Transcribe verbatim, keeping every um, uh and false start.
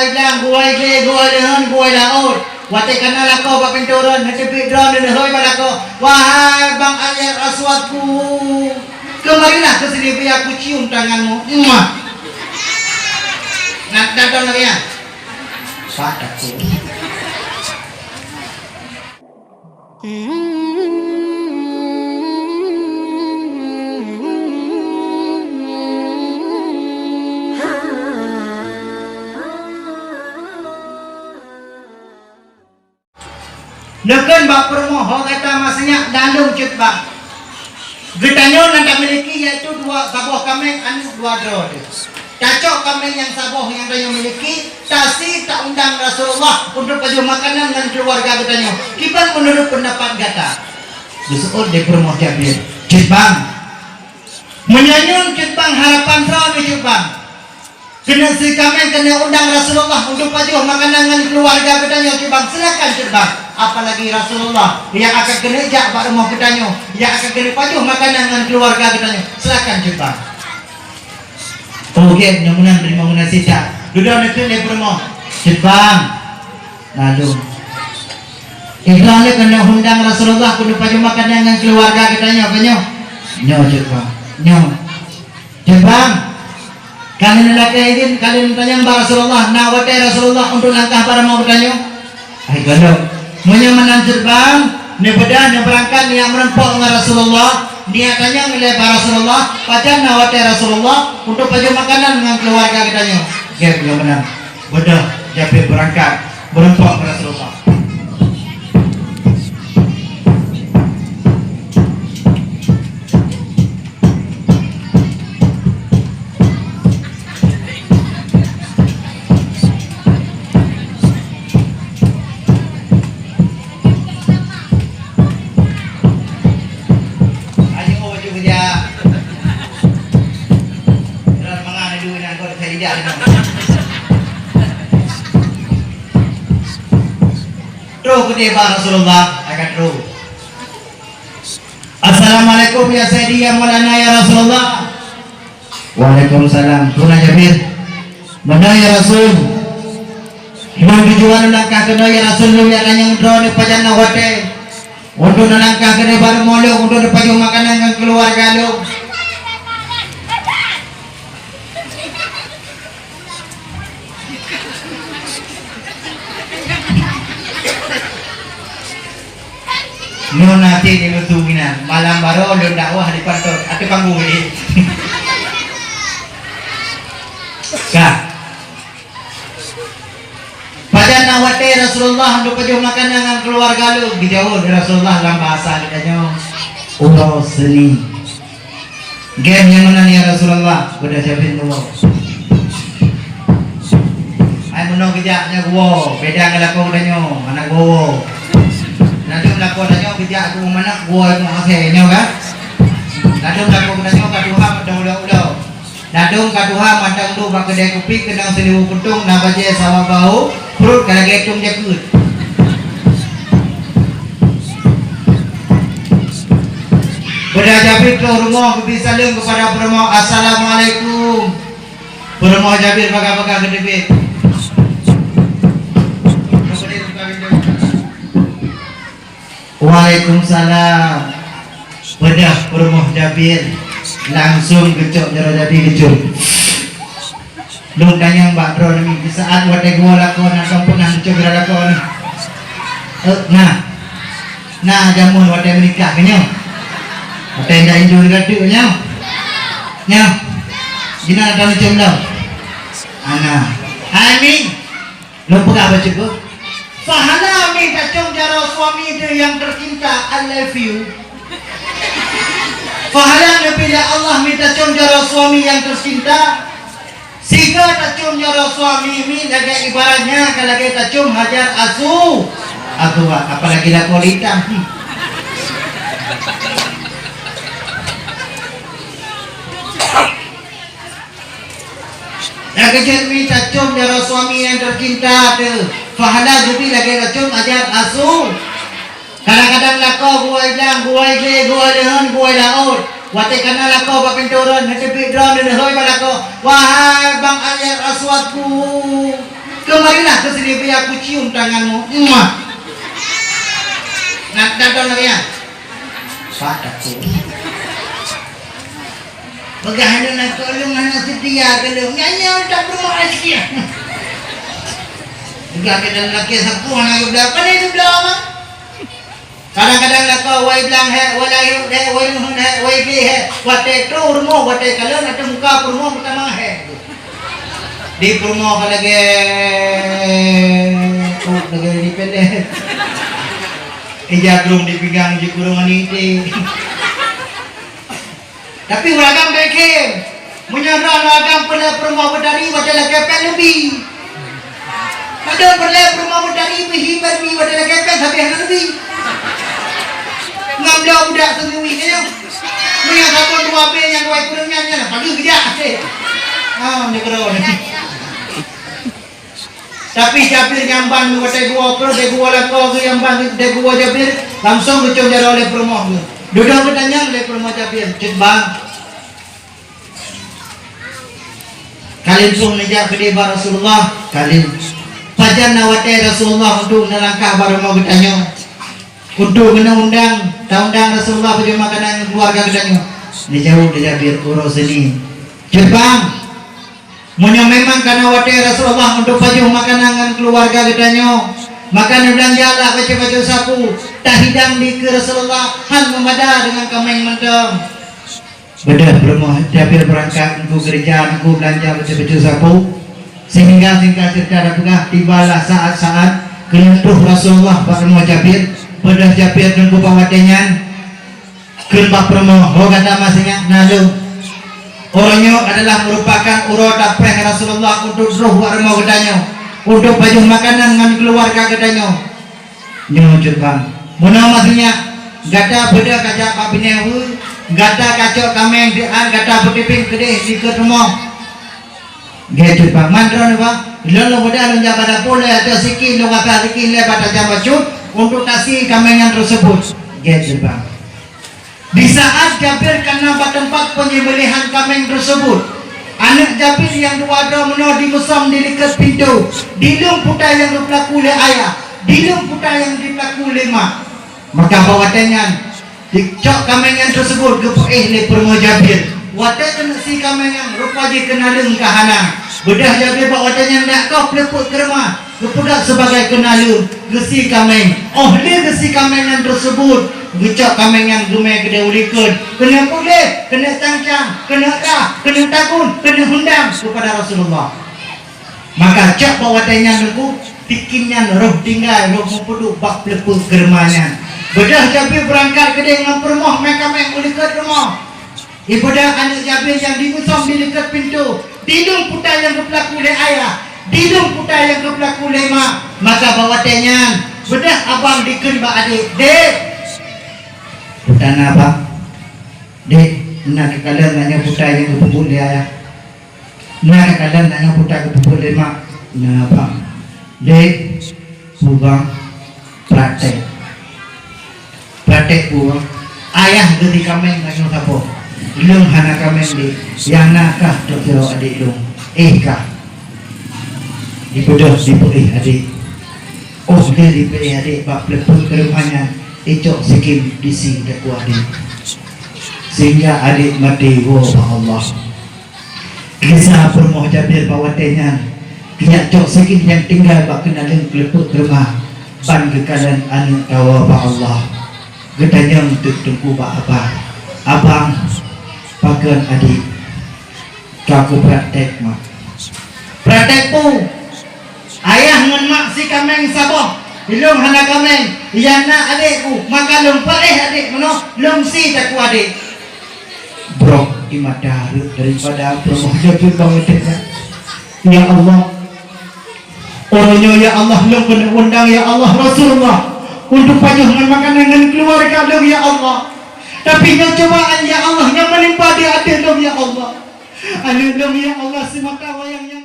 Blang, geuwai glé, geuwai leuheun, geuwai laôt. Watée kana lakoe bak pintoe droeneuh, neuteubiet droeneuh, neuhôi bak lakoe, "Wahai Bang Hajar Aswad ku, kemarilah ke sini biar ku cium tanganmu." Muah. Nah, datang lagi ya. Pak takut. Neukeun bak peurumoh ho gata masenyak lalong cut bang. Geutanyoe nyang tamiliki yaitu dua saboh kaméng aneuk dua droe teuh. Tacok kaméng nyang saboh nyang tanyoe miliki, tasi taundang Rasulullah untuk pajoh makanan ngon keuluwarga geutanyoe. Kiban meunurot peundapat gata? Geuseuôt lé peurumoh Jabir, "Cut bang, meunyoe nyoe cut bang harapan droeneuh cut bang, keuneuk si kaméng keuneuk undang Rasulullah untuk pajoh makanan ngon keuluwarga geutanyoe cut bang, silakan cut bang. Apalagi Rasulullah nyang akan keuneuk jak bak rumoh geutanyoe, nyang akan keuneuk pajoh makanan ngon keuluwarga geutanyoe, silakan cut bang." Oh, gét, nyoe meunan teurimong meunan sita. Dudoe neukheun lé peurumoh, "Cut bang, lalong. Ibrah lé keuneuk undang Rasulullah keuneuk pajoh makanan ngon keuluwarga geutanyoe, ka nyoe?" "Nyoe, cut bang. Nyoe. Cut bang, ka lheueh neulakée idhin, ka lheueh neutanyong bak Rasulullah, na watée Rasulullah untuk langkah bak rumoh geutanyoe?" Hai gohlom. Meunyoe meunan cut bang, neubeudôh neubeurangkat neujak meurumpok ngon Rasulullah, neujak tanyong ilée bak Rasulullah, pajan na watée Rasulullah untuk pajoh makanan ngon keuluwarga geutanyoe. Gét nyoe meunan. Beudôh Jabir beurangkat meurumpok ngon Rasulullah. Ayo, baju kerja. Orang mangan dulu nak kau saya tidak dengar. Terus ke dia, Rasulullah, akan terus. "Assalamualaikum ya Sayyidi ya Maulana ya Rasulullah." "Waalaikumsalam." "Tuna Jabir." "Beuna ya Rasul. Lôn tujuan lôn langkah keunoe ya Rasul, lôn jak tanyong droeneuh pajan na watée. Untuk lôn langkah keunoe bak rumoh lôn, untuk lôn pajoh makanan ngon keuluwarga lôn." Nyoe na até di lôn su inan, malam baroe lôn dakwah di pantot, ateueh panggong ini. Ka. "Pajan na watée Rasulullah untuk pajoh makanan ngon keuluwarga lôn?" Geujaweueb lé Rasulullah lam bahasa geutanyoe, "Uroe Senin." "Gét nyang meunan ya Rasulullah," beudôh Jabir neuwoe. Hai meunoe geujak nyoe geuwoe, beda ngon lakoe geutanyoe, hana geuwoe. Ladôm lakoe tanyoe geujak keu manok geuwoe keu asèe nyoe kan? Ladôm lakoe geutanyoe ka tuha mantong ulo-ulo. Ladôm ka tuha mantong duek bak keudè kupi keunong silibu puntông na bajèe sawa bahu. Pruet ka lagèe tông jakeuet. Beudôh Jabir troh rumoh geubri saleuem keupada peurumoh, "Assalamualaikum." Peurumoh Jabir bagah-bagah geuteubiet. "Waalaikumsalam." Beudôh peurumoh Jabir langsông geucok jaroe Jabir geucok. Lôn tanyong bak droeneuh, di saat watèe geuwoe lakoe na, ka peunah neucok jaroe lakoe nyoe? Eh, na. Na jameun watèe meunikah keu nyoe? Watèe jak indu nibak teuk nyoe? Nyoe. Jihnyan ata neucok lom? Hana. Hai Mi, lôn peugah bacut beuh. Pahala Mi tacok jaroe suami teuh nyang tercinta, I love you. Pahala neubri lé Allah Mi tacok jaroe suami nyang tercinta. Sigoe tacok jaroe suami Mi lagèe ibaratnya ka lagèe tacok hajar asu-, aswad, apalagi lakoe itam. Hmm. Nyang keujeuet Mi tacok jaroe suami nyang tercinta teuh, pahala jih lagèe tacok hajar asu-, Kadang-kadang lakoe geuwoe i blang, geuwoe i glé, geuwoe i leuheun, geuwoe i laôt. Watèe kana lakoe bak pintoe droeneuh, neuteubiet droeneuh, neuhôi bak lakoe, "Wahai Bang Hajar Aswad ku, Kemarilah ke sini biar aku cium tanganmu. Muah. Nak datang lagi ya? Pak takut. Peugah hana nak tolong, hana setia ke lôn. Nyan nyan tak pernah asyik. Peugah ke dalam laki sapu hana geubla. Apa ni geubla, Mak? Kadang-kadang lakoe wai blang hek, wai layok hek, wai luhon hek, wai glé hek. Watèe troh rumoh, watèe kalon ateueh muka peurumoh meutamah hek. Di peurumoh ka lagèe, oh, lagèe di pendek. Ija grong di pinggang, ija grong di ité. Tapi ureueng agam bèk khem. Meunyoe droeneuh agam peureulèe peurumoh beutari watèe lakèe pèng neubi. Padahai peureulèe peurumoh beutari beuhi beubi watèe lakèe pèng sabé hana neubi. Ngon bloe budak seungiwi nyoe. Meunyoe sabon dua bèe nyang dua kureueng nyan, nyan pagi geujak. Ah, nyoe keudroe. Tapi Jabir nyang ban watèe geuwoe, peureulèe geuwoe lakoe geuh nyang ban, watèe geuwoe Jabir, langsong geucok jaroe lé peurumoh geuh. Dudoe geutanyong lé peurumoh Jabir, "Cut bang, kalon peue neujak keudéh bak Rasulullah?" "Kalon." "Pajan na watèe Rasulullah untuk neulangkah bak rumoh geutanyoe, untuk meuneundang, taundang Rasulullah pajoh makanan ngon keuluwarga geutanyoe?" Neujaweueb lé Jabir, "Uroe Senin." "Cut bang, meunyoe memang ka na watèe Rasulullah untuk pajoh makanan ngon keuluwarga geutanyoe, maka neubeulanja lah bacut-bacut sapu, tahidang dikeue Rasulullah, han meumada deungon kaméng mantong." Beudôh peurumoh Jabir beurangkat, Teungku geureuja, Teungku beulanja bacut-bacut sapu. Sehingga singkat ceurita tapeugah, tibalah saat-saat keuneuk troh Rasulullah bak rumoh Jabir. Beudôh Jabir Teungku bak watèe nyan, kheun bak peurumoh, "Ho gata masih ingat na lôn? Uroe nyoe adalah meurupakan uroe tapreh Rasulullah untuk troh bak rumoh geutanyoe, untuk pajoh makanan ngon keuluwarga geutanyoe." "Nyoe, Cut bang. Meunoe masih ingat, gata beudôh ka jak bak binéh weue, gata ka cok kaméng di án, gata peutipéng keudéh dikeue rumoh." "Gèt, Cut bang. Man droeneuh, bang, lôn, lôn beudôh lôn jak bak dapur, lôn jak sikin, lôn gasa sikin lé bak tajam bacut untuk tasi kaméng nyan teuseubut." "Gèt, Cut bang." Di saat Jabir ka na bak teumpat penyembelihan kaméng teuseubut, aneuk Jabir nyang dua droe meunoe jimusöm di likôt pintoe, di lueng peue nyang geupeulaku lé ayah, di lueng peue nyang geupeulaku lé mak. Maka bak watèe nyan, dicok kaméng nyan teuseubut geupeuéh lé peurumoh Jabir. Watèe keuneuk sie kaméng nyan, rupa jih keunaleueng ka hana. Beudôh Jabir bak watèe nyan nak koh peuleupot keureuma, geupeugah sibagai keunaleueng, geusie kaméng. Óh lheueh geusie kaméng nyan teuseubut, geucok kaméng nyan geumè keudéh u likôt. Keuneuk puléh, keuneuk cancang, keuneuk rhah, keuneuk tagun, keuneuk hundang keupada Rasulullah. Maka cok bak watèe nyan Teungku, sikin nyan rôh tinggai, rôh meupeuduek bak peuleupot keureuma nyan. Beudôh Jabir beurangkat keudéh ngon peurumoh mè kaméng u likôt rumoh. Ibeudôh aneuk Jabir nyang jimusöm di likôt pintoe, di lueng peue nyang geupeulaku lé ayah, di lueng peue nyang geupeulaku lé mak. Maka bak watèe nyan, beudôh abang jikheun bak adék, "Dék, peue na, Bang?" "Dék, na takalon na nyoe peue nyang geupeubuet lé ayah." "Na takalon na nyoe peue geupeubuet lé mak." "Na, Bang." "Dék, peue, Bang?" "Praktek." "Praktek peue, Bang?" "Ayah geusie kaméng tanyoe saboh. Lôn hana kaméng, Dék. Nyang na kah trok sidroe adék lôn. Éh kah." Ibeudôh jipeuéh adék. Óh lheueh jipeuéh adék bak peuleupot keureuma nyan, icok sikin jisie takue adék. Sehingga adék maté woe bak Allah. Gisa peurumoh Jabir bak watèe nyan, geujak cok sikin nyang tinggai bak keunaleueng peuleupot keureuma, ban geukalon aneuk tawoe bak Allah. Geutanyong teuk Teungku bak abang, "Abang, pakon adék?" "Ka kupraktek, Mak." "Praktek peue?" "Ayah ngon mak sie kaméng saboh, lôn hana kaméng, nyang na adék ku, maka lôn peuéh adék meunoe, lôn sie takue adék." Brok di mata rhot daripada peurumoh Jabir bak watèe nyan. "Ya Allah, uroe nyoe, ya Allah, lôn keuneuk undang, ya Allah, Rasulullah, untuk pajoh ngon makanan ngon keuluwarga lôn, ya Allah. Tapi nyoe cobaan, ya Allah, nyang meunimpa di ateueh lôn, ya Allah. Aneuk lôn, ya Allah, simata wayang, ya